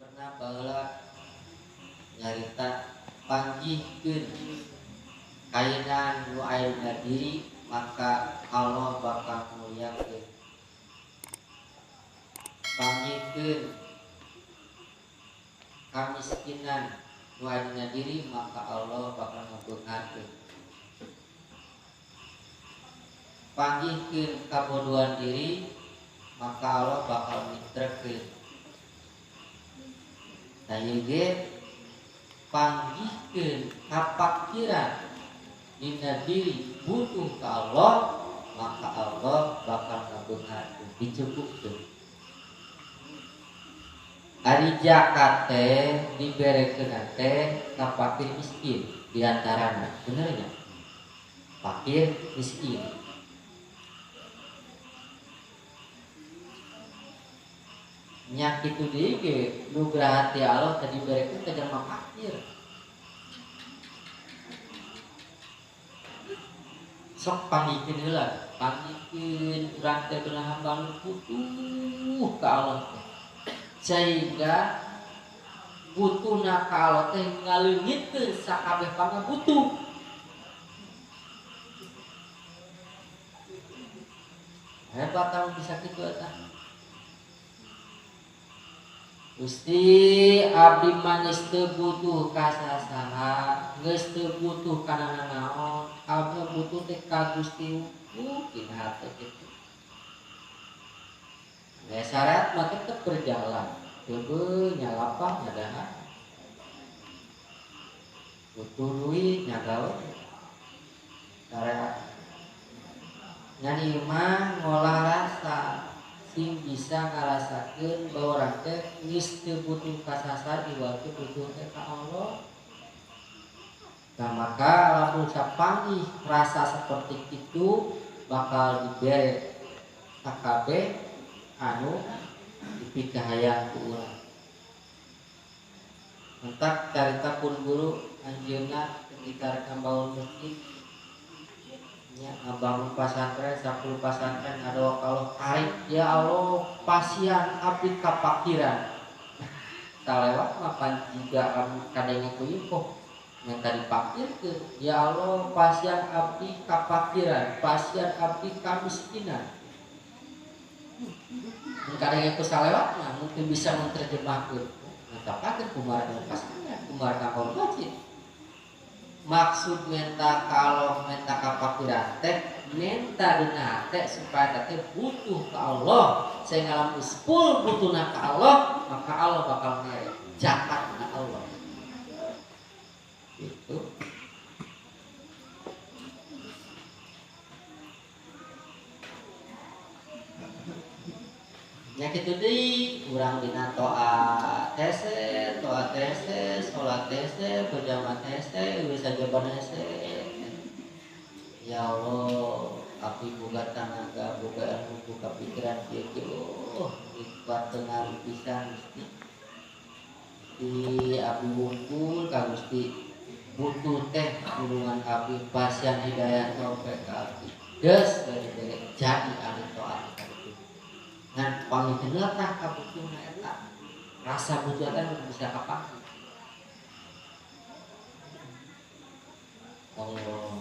Pernah baheula nyarita panggihkeun kainaan nu aya dina diri maka Allah bakal muliakeun. Panggihkeun kamiskinan nu aya dina diri maka Allah bakal ngabeungharkeun. Panggihkeun kabodohan diri maka Allah bakal mitrekeun. Nah ieu ge panggihkeun kapakiran dina diri butuh ka Allah maka Allah bakal ngabeungharkeun, dicukupkeun. Ari zakat teh diberekeun teh ka fakir miskin di antarana, bener nya? Fakir miskin. Nya kitu deui ge nu hati Allah teh diberekeun ka jalma fakir. Sok panggihkeun heula, panggihkeun urang teh beunah hamba nu butuh ka Allah teh. Sehingga butuhna ka Allah teh ngaleungitkeun sakabeh pangabutuh. Hebat kamu bisa kitu eta. Gusti abdi mah geus teu butuh ka saha, geus teu butuh kana nanaon, abdi butuh teh ka Gusti dina hate kitu. Ya syarat mah tetep berjalan, teu nyalapah nyadahar. Butuh duit nyagawe. Syariat. Ngan ieu mah ngolah rasa sing bisa ngarasakeun bahwa urang teh geus teu butuh ka saha iwal teu butuh teh ka Allah. Nah, maka lamun sapanggih rasa seperti itu bakal dibere sakabeh anu dipikahayang ku urang. Entak carita pun guru anjeunna ketika rek ngabangun masjid nya ngabangun pasantren 10 pasantren ngadoa ka Allah tarik ya Allah pasian abdi kapakiran. Salewat mah pan jiga kadenge ku ieu minta dipakirkeun ya Allah pasian abdi kapakiran pasian abdi kamiskinan. Kadenge ku salewat mah mungkin bisa menerjemahkeun minta pakir kumaha pasantren kumaha ngabangun masjid. Maksud minta kalau minta kapakiran teh minta dina teh supaya teh butuh ka Allah sehingga lamun full butuhna ka Allah maka Allah bakal mere zakat na Allah. Itu nya kitu deui urang dina toa hese, toa hese, salat hese, berjamaah hese, geus sajaban hese. Ya Allah, abdi boga tanaga, boga ilmu, boga pikiran kieu kieu. Oh, kuat tenang pisan Gusti. Di abdi wungkul ka Gusti butuh teh tulungan abdi pasian hidayah taufik ka abdi. Geus bere jadi ahli taat ka itu. Ngan pangikeun tah kabutuhna eta. Rasa butuh eta nu bisa kapanggih. Allah.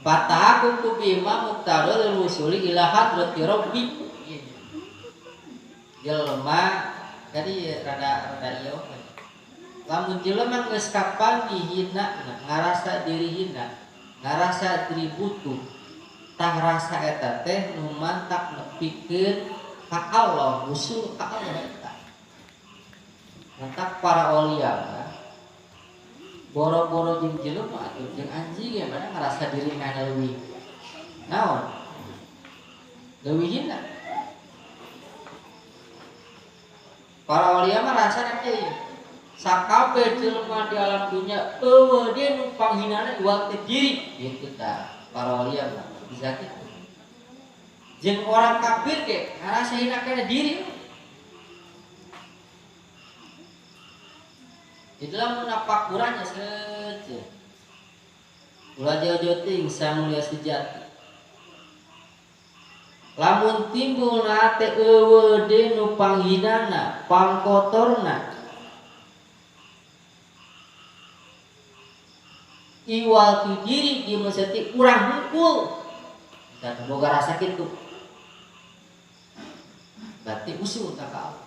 Fatahakum bima muqtadul wusuli ila hadrati rabbi. Jelema jadi rada ieu. Lamun jelema geus kapanggih hina, ngarasa diri hina, ngarasa diri butuh, tah rasa eta teh nu mantak nepikeun ka Allah, wusul ka Allah eta. Mantak para aulia mah boro-boro jeung jelema atuh jeung anjing ya mana ngarasa diri mana leuwih naon? Leuwih hina. Para aulia mah rasana teh sakabeh jelema di alam dunia eueuh deui nu panghinana iwal teh diri gitu tah. Para aulia mah bisa kitu. Jeung orang kafir ge ngarasa hina kana diri. Jadi lamun napakurannya seueuh. Ulah jauh-jauh teuing samulia sejati. Lamun timbul na teh eueuh deui nu panghinana, pangkotorna. Iwal ti diri di meseti urang hungkul. Dan boga rasa kitu. Berarti usul ka Allah.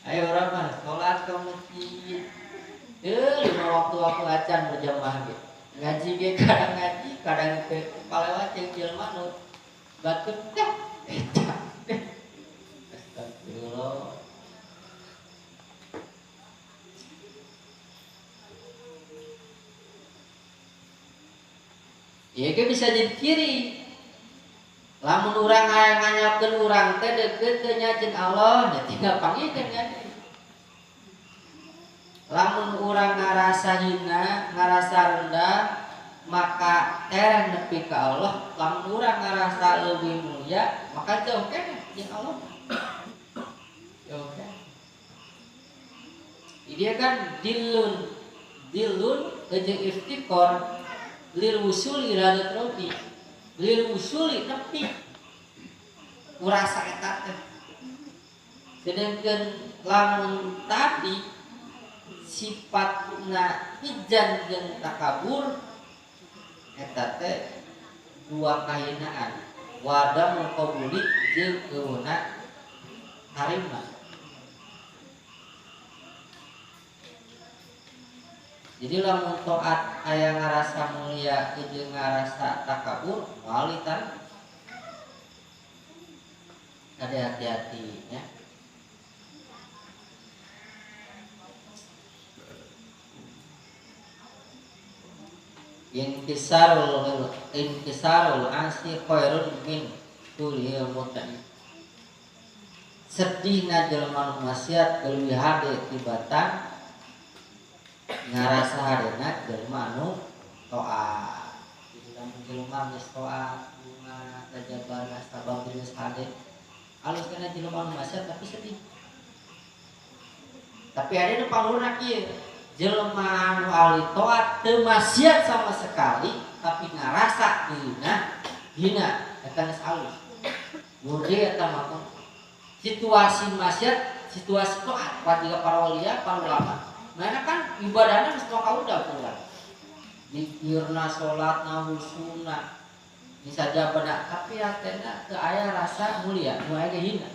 Ayo urang mah salat ka masjid. Lima waktu aku acan berjamaah ge. Ngaji ge kadang ngaji, kadang teh palewat jeung jelema nu batur teh eta. Astagfirullah. Ieu ge bisa jadi ciri. Lamun urang hayang nganyakeun urang teh deukeut teu nya jeung Allah, nya tinggal panggihkeun ngaji. Lamun urang ngarasa hina, ngarasa rendah, maka tereh nepi ka Allah. Lamun urang ngarasa leuwih mulia, maka jauh keneh jeung Allah. Jauh keneh. Dia kan dilun, dilun jeung iftikor lil wusul ila rabbi. Lil wusuli nepi urasa eta teh. Sedangkan lamun tadi sifatna ijan jeung takabur eta teh dua kahinaan, wada mukabuli jeung eueuna tarima. Jadi lamun taat aya ngarasa mulia jeung ngarasa takabur wali tan. Ada hati-hati ya. Inkisarul asi khairun min tulil muta'i. Sedihna jelema nu maksiat leuwih hade tibatan ngarasa hadena jelema anu taat. Jadi lamun jelema geus taat bunga tajabar sabab geus hade alus kana jelema anu maksiat tapi sedih. Tapi ada nu pangurna kieu, jelema anu ahli taat teu maksiat sama sekali tapi ngarasa dihina, hina eta geus alus. Murni eta mah situasi maksiat, situasi taat jika para wali, para ulama. Mana kan ibadahnya mesti kaudah pulang. Dikirna salatna husuna. Bisa jabana tapi hatena teu aya rasa mulia, nu aya ge hina.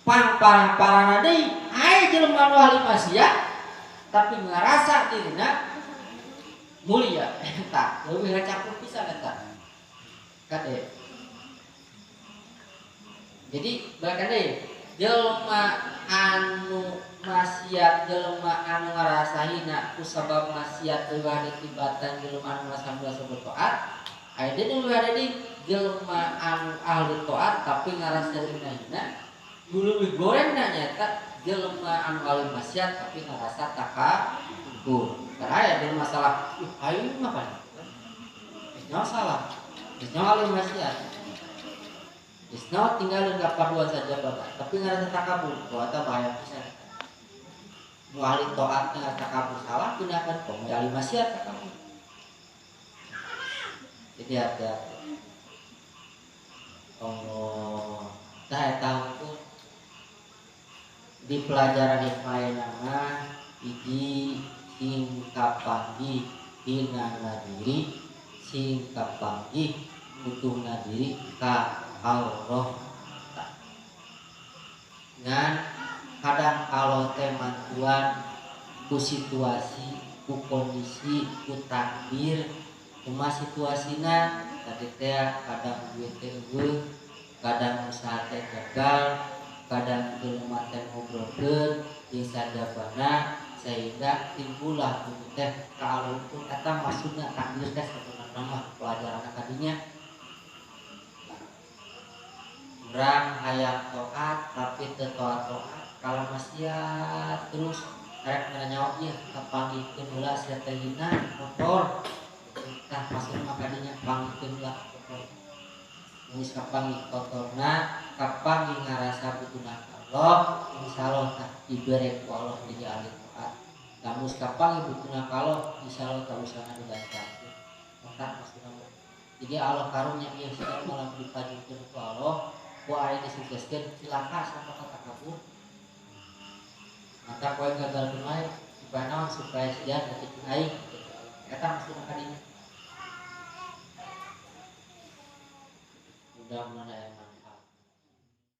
Pang parah-parahna deui, aya jelema nu ahli maksiat tapi ngarasa dirina mulia eta leuwih racakup pisan eta. Kade. Jadi bahkan deui jelema anu maksiat, jelema anu ngarasa hina ku sabab maksiat leuwih hade tibatan jelema anu ngarasa mulia sabab taat, aya deui nu leuwih hade deui jelema anu ahli taat tapi ngarasa dirina hina, nu leuwih gorengna nyaeta jelema anu ahli maksiat tapi ngarasa takabur. Karena aya deui masalah, aing mah pan. Geus nyaho salah, geus nyaho ahli maksiat. Geus nyaho tinggalin kapaduan saja bapak, tapi ngarasa takabur, bahwa eta bahaya pisan. Nu ahli taat ngarasa takabur salah, gunakan komo ahli maksiat takabur. Jadi hati-hati. Allah, tah eta hukum di pelajaran hikmah mah hiji sing kapanggih dina diri, sing kapanggih butuhna diri ka Allah. Ngan kadang Allah teh mantuan ku situasi, ku kondisi, ku takdir, kumaha situasina tadi teh kadang duit teh eueuh, kadang usaha teh gagal, kadang jelema teh ngobrolkeun jeung sadabana sehingga timbullah buku teh ka Allah pun eta maksudna takdir teh sabenerna mah pelajaran kadinya. Urang hayang taat tapi teu taat-taat kalau maksiat terus rek nyawa ieu kapanggihkeun heula sia teh hina kotor. Tah maksudna mah kadinya panggihkeun heula kotor. Geus kapanggih kotorna, kapanggih ngarasa butuhna ka Allah, insyaallah tah dibere ku Allah jadi ahli taat. Lamun geus kapanggih butuhna ka Allah, insyaallah tah usahana dibantarkeun. Maka maksudna jadi Allah karunya ieu segala malam dipajukeun ku Allah, ku aing disukseskeun cilaka sampai ka takabur. Maka kowe gagalkeun wae supaya naon, supaya sia deketin aing gitu. Eta maksudna ka dinya. Mudah-mudahan